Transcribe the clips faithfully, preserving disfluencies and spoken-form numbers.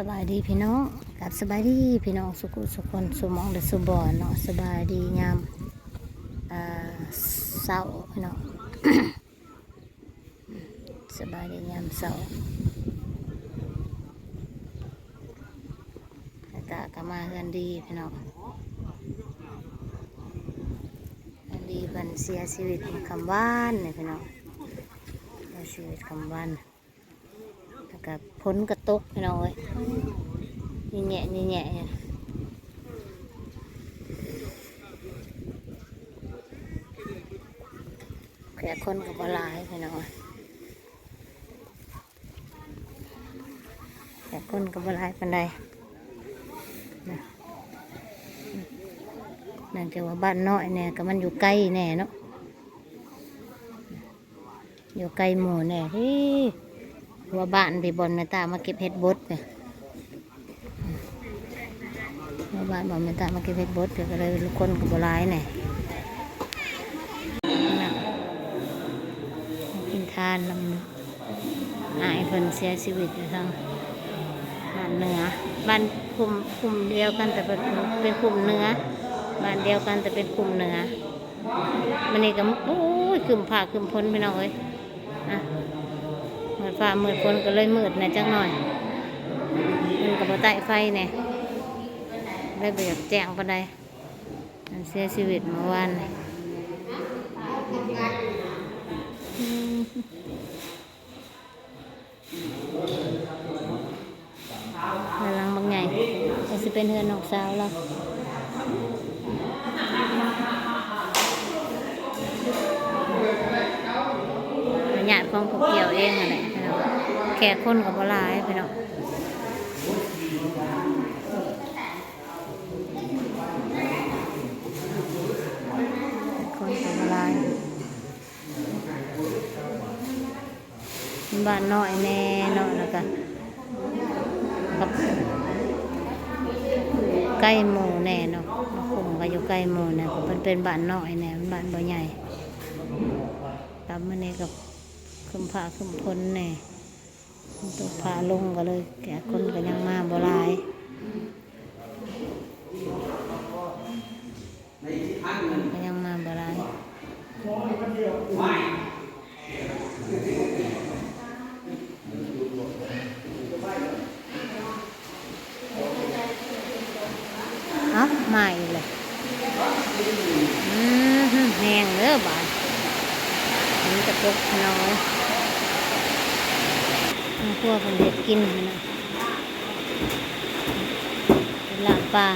สบายดีพี่น้อง ครับ สบายดีพี่น้อง สุขุสุคน สุหม่องและสุบ่อนเนาะ สบายดียาม อ่า เช้าพี่น้อง สบายดียามเช้า แล้วก็ ก็มาเฮือนดีพี่น้อง เฮือนดีเพิ่นเสียชีวิตค่ำวานนี่พี่น้อง เสียชีวิตค่ำวาน แล้วก็ฝนก็ตกพี่น้องเอ้ย นี่แหละ นี่แหละ แขกคนก็บ่หลายพี่น้อง แขกคนก็บ่หลายปานใดนะ เนื่องจากว่าบ้านน้อยแน่ ก็มันอยู่ไกลแน่เนาะ อยู่ไกลหมู่แน่ เฮ้ย หัวบ้านที่บ่อนแม่ตามาเก็บเห็ดบดเนี่ย หัวบ้านบ่อนแม่ตามาเก็บเห็ดบด ก็เลยคนก็บ่หลายแน่ กินทานนำ อ้ายเพิ่นเสียชีวิตอยู่ทางบ้านเหนือ บ้านกลุ่ม กลุ่มเดียวกันแต่เป็น เป็นกลุ่มเหนือ บ้านเดียวกันแต่เป็นกลุ่มเหนือ มื้อนี้ก็ โอ้ย ครึ้มฟ้าครึ้มฝนพี่น้องเอ้ย อ่ะ มืดฟ้ามืดฝนก็เลยมืดแหน่จักหน่อย มันก็บ่ใต้ไฟแหน่ เลยบ่อยากแจ้งปานใด มันเสียชีวิตเมื่อวานนี่ อืม เฮือนหลังบักใหญ่ ก็สิเป็นเฮือนน้องสาวลาว ญาติของพวกเกี่ยวเองนั่นแหละพี่น้อง แขกคนก็บ่หลายพี่น้อง คนก็บ่หลาย บ้านน้อยแน่เนาะ แล้วก็ กับ ใกล้หมู่แน่เนาะ กลุ่มก็อยู่ใกล้หมู่แน่ เพราะมันเป็นบ้านน้อยแน่ มันบ้านบ่ใหญ่ กลับมื้อนี้ก็ครึ้มฟ้าครึ้มฝนแน่ ตกฟ้าลงก็เลย แขกคนก็ยังมาบ่หลาย ก็ยังมาบ่หลาย เอ้า มาอีกเลย อืม แห้งเด้อบาด มันจะตกน้อย ครอบครัวเพิ่นเฮ็ดกินหั่นนะ เป็นลาบปลา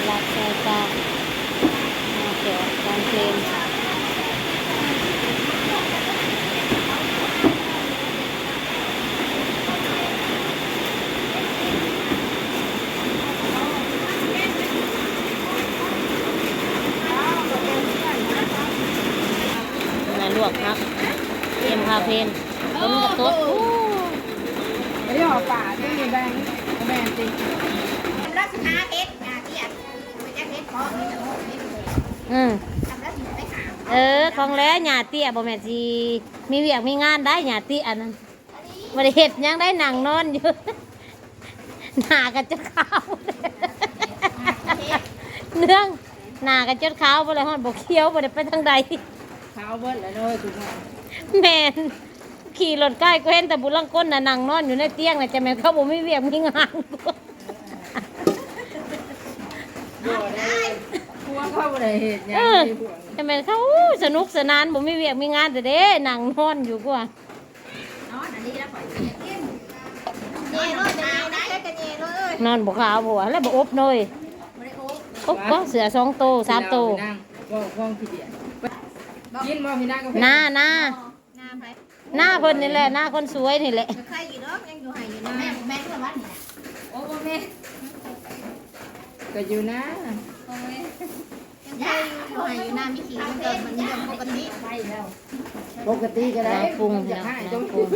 ลาบซอยปลา มาเกี่ยวกับการเพลง มาลวกผัก เตรียมพาเพลง ฝนกระตก อู้ ไม่ได้ออกป่าที่มีแบงค์ แบงค์จริง แล้วสิหาเฮ็ด อ่า ที่อัน มันจะเฮ็ดเพาะนี่นะ อืม ทำแล้วสิไปหา เออ ของแล้ว ย่าเตี้ยบ่แม่นสิมีเวียกมีงานได้ ย่าเตี้ยอันนั้น บ่ได้เฮ็ดหยังได้ นั่งนอนอยู่ หน้าก็จนขาว เนื่อง หน้าก็จนขาวบ่ได้ฮอดบ่เขียว บ่ได้ไปทางใด ขาวเบิดแล้วเด้อทุกคน แม่น ขี่รถใกล้ก็เห็นแต่ผู้ลางคนน่ะนั่งนอนอยู่ในเตียงน่ะ จะแม่นเขาบ่มีเวียกมีงาน บ่ได้ พวกเขาบ่ได้เฮ็ดหยัง เออ นี่พวก จะแม่นเขาอู้สนุกสนาน บ่มีเวียกมีงานแต่เด้ นั่งนอนอยู่กว่า นอนอันนี้แล้วข่อยสิกิน เย่เลย เป็นไงนะ แค่กันเย่เลย นอนบ่ขาวบ่วะ แล้วบ่อบเลย บ่ได้อบ อบก็เสือสองโต สามโต นั่ง เว้า เว้าขี้เดียด กินบ่พี่นางกาแฟ หน้า หน้า หน้าไผ หน้าเพิ่นนี่แหละ หน้าคนสวยนี่แหละ ก็ใครอยู่ดอก ยังอยู่ไห้อยู่นา แม่ แม่นเพิ่นว่านี่นะ โอ้ บ่แม่น ก็อยู่นา โอ้ย ยายอยู่ให้อยู่หน้ามีขี้มันก็มันยังปกติ ปกติก็ได้ ลองปรุง อยากให้ ลองปรุง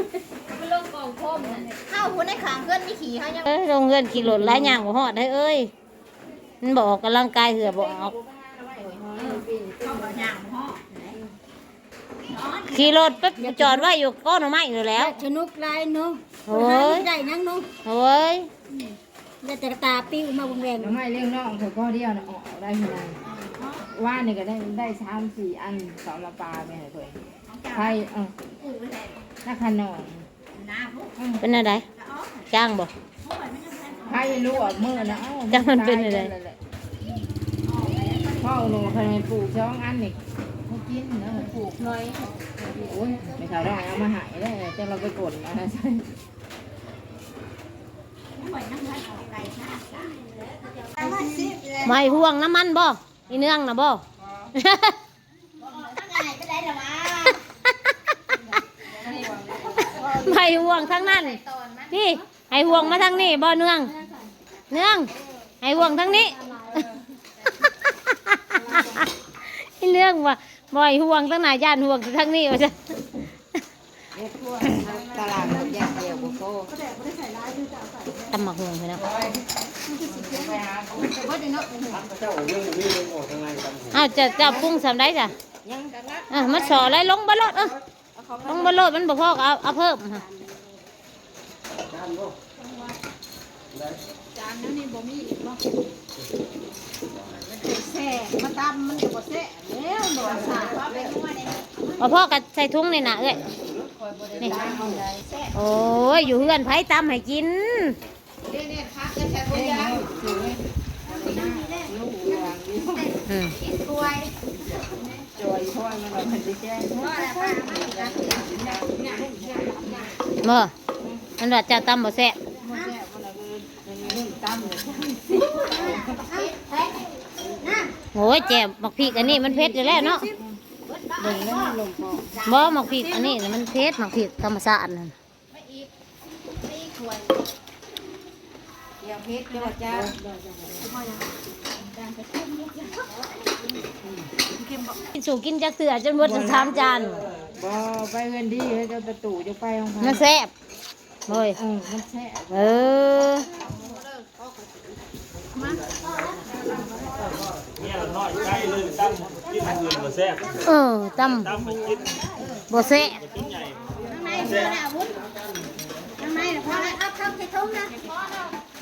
ข้าวหัวในขางเพื่อนมีขี้เขายัง เอ้ย ลงเฮือนขี่รถหลายอย่างบ่ฮอดเด้อเอ้ย มันบ่ออกกำลังกายเหื่อบ่ออก เขาก็ย่างบ่ฮอด ขี่รถไปจอดไว้อยู่ก้อนหน่อไม้อยู่แล้ว สนุกหลายเนาะ โอ้ย ได้หยังเนาะ โอ้ย ได้แต่ตาปิ้วมาบนแวง หน่อไม้เลี้ยงน้องเธอก้อนเดียวนะ ออกได้เท่าไหร่ ว่านี่ก็ได้ ได้สามสี่อัน สองละปลาไปให้เพิ่น ไข่ เออ นักขนม เป็นอะไร จ้างบ่ ไข่ลวกมื้อนะ เอ้า จังมันเป็นอะไร พ่อหนูเคยปลูกสองอันนี่ เขากินนะ ปลูกหน่อย โอ้ย ไม่เท่าไรเอามาใหายได้ แต่เราไปกดมาใส่ ไม่ห่วงน้ำมันบ่ อีเนื่องนะบ่ ไม่ห่วงทั้งนั้น พี่ ให้ห่วงมาทางนี้บ่เนื่อง เนื่อง ให้ห่วงทางนี้ อีเนื่องว่าบ่ให้ห่วงทางหน้า ย่านห่วงทางนี้ว่าซั่น เฮ็ดพวกตลาดหมดอย่างเดียวบ่พอ ตำบักหุ่งพี่น้อง อ้าว จะ จะปรุงสำใดจ้ะ ยัง อ่ะ มันสออะไร ลงบ่โลด เออ ลงบ่โลด มันบ่พอก็เอา เอาเพิ่มค่ะ จานนั้นนี่บ่มีอีกบ่ แซ่บ มาตำมันก็บ่แซ่บแล้ว บ่ซ่บ เอาพ่อก็ใส่ถุงนี่นะเอ้ย นี่ โอ้ย อยู่เฮือนไผตำให้กิน นี่ นี่ พักก็ใส่บ่ยัง อืม ถ้วย จอยพ่อมันก็มันสิแจ้ง บ่ มันว่าเจ้าตำบ่แซ่บ โอ้ย แจ่วหมากพริกอันนี้มันเผ็ดอยู่แล้วเนาะ เบิ่งแล้วมันลงคอ บ่ หมากพริกอันนี้น่ะมันเผ็ด หมากพริกธรรมชาตินั่น เดี๋ยวเฮ็ดเดี๋ยวจ้า กินสู่กินจักเทื่อจนหมดทั้งสามจาน บ่ ไปเฮือนดีเฮ้ย เจ้าประตูจะไปของไผ มันแซ่บ เฮ้ย เออ มันแซ่บ เออ เนี่ยน้อยไก่เลย ตั้งกินอื่นบ่แซ่บ เออ ตั้ง ตั้งไปกิน บ่แซ่บ เป็นใหญ่ ข้างในมีอะไรอาวุธ ข้างในน่ะพอแล้ว เอาเข้าใส่ถุงนะ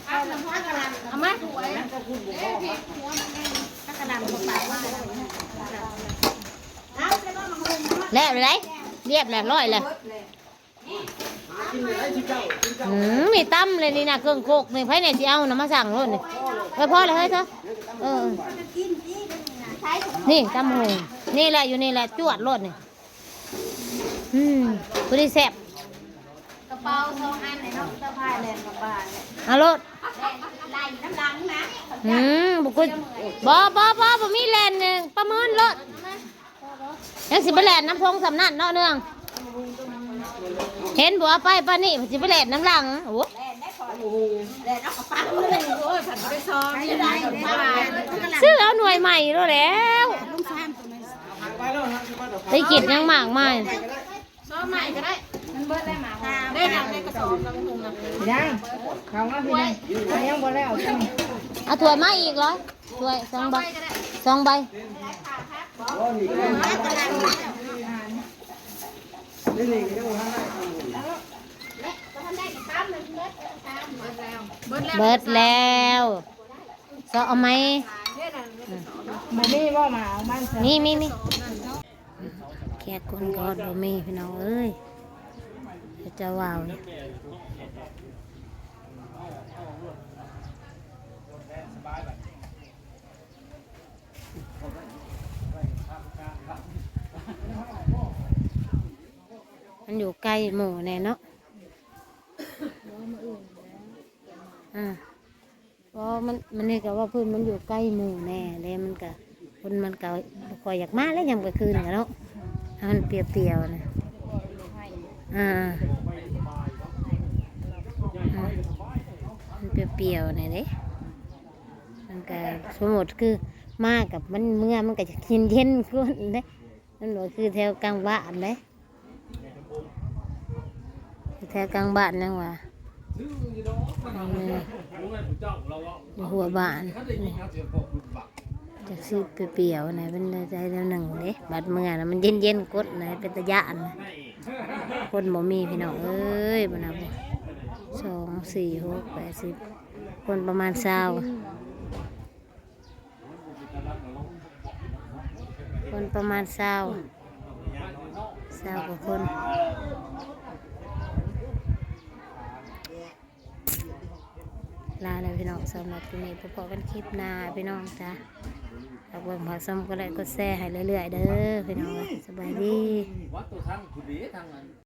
เอามา เอากระดาษมาปะ แล้วเลย เรียบแล้ว ร้อยแล้ว อืม มีตำเลยนี่นะ เครื่องโคกนี่ ไผเนี่ยสิเอานะ มาสั่งโลดนี่ เออ พอแล้วเฮ้ยเธอ เออ นี่ตำหง นี่แหละ อยู่นี่แหละ จวดโลดนี่ อืม ผู้ดีแซ่บ กระเป๋าสองอันเลยเนาะ สะพายแลนกระเป๋าเนี่ย เอาโลด แลนไหลน้ำหลังนะ อืม บุกคุณ บ่ บ่ บ่ บ่มีแลนเนี่ย ประเมินโลด ยังสิไปแล่นน้ำทงสำนั่นเนาะเนือง เห็นบัวไปปานนี่สิไปแล่นน้ำหลัง โอ้ โอ้ย ผัดไปซ้อม ซื้อเอาหน่วยใหม่แล้วแหล้ว ไปกินยังมากมาย ซ้อมใหม่ก็ได้ มันเบิดได้หมา ได้หนังในกระสอบน้ำพุงนะ ยัง เขาว่าพี่ยัง เขายังบ่แล้ว เอาถ้วยมาอีกเหรอ ถ้วยสองใบ สองใบ เบิดแล้ว เซาะเอาไหม บ่มีบ่มาเอามัน มี มี มี แขกคนก็บ่มีพี่น้องเอ้ย เจ้าว่าวเนี่ย มันอยู่ใกล้หมู่แน่เนาะ อ่า เพราะมัน มันนี่ก็ว่าพื้นมันอยู่ใกล้หมู่แน่เลย มันก็ คนมันก็บ่ค่อยอยากมาแล้วยามกลางคืนก็เนาะ มันเปรียวๆนะ อ่า อ่า มันเปรียวๆนี่เด้ มันก็สมมุติคือ มากับมันเมือมันก็จะเย็นเย็นๆคนเด้ มันบ่คือแถวกลางบ้านเด้ แถวกลางบ้านยังว่าเออ อยู่หัวบ้านนี่ จักสิไปเปรียวนะ เป็นใจแนวหนึ่งเด้ บัดเมือนะมันเย็นๆกดนะ เป็นตาย่านนะ คนบ่มีพี่น้องเอ้ย บ่นับ สอง สี่ หก แปด สิบ คนประมาณซาว คนประมาณซาว ซาวกว่าคน ลาแล้วพี่น้อง สำหรับคลิปนี้ พบกันคลิปหน้าพี่น้องจ้า ฝากเบิ่งฝากชม กดไลค์กดแชร์ให้เรื่อยๆเด้อพี่น้อง สบายดี วัดตัวทางคุณดีทางนั้น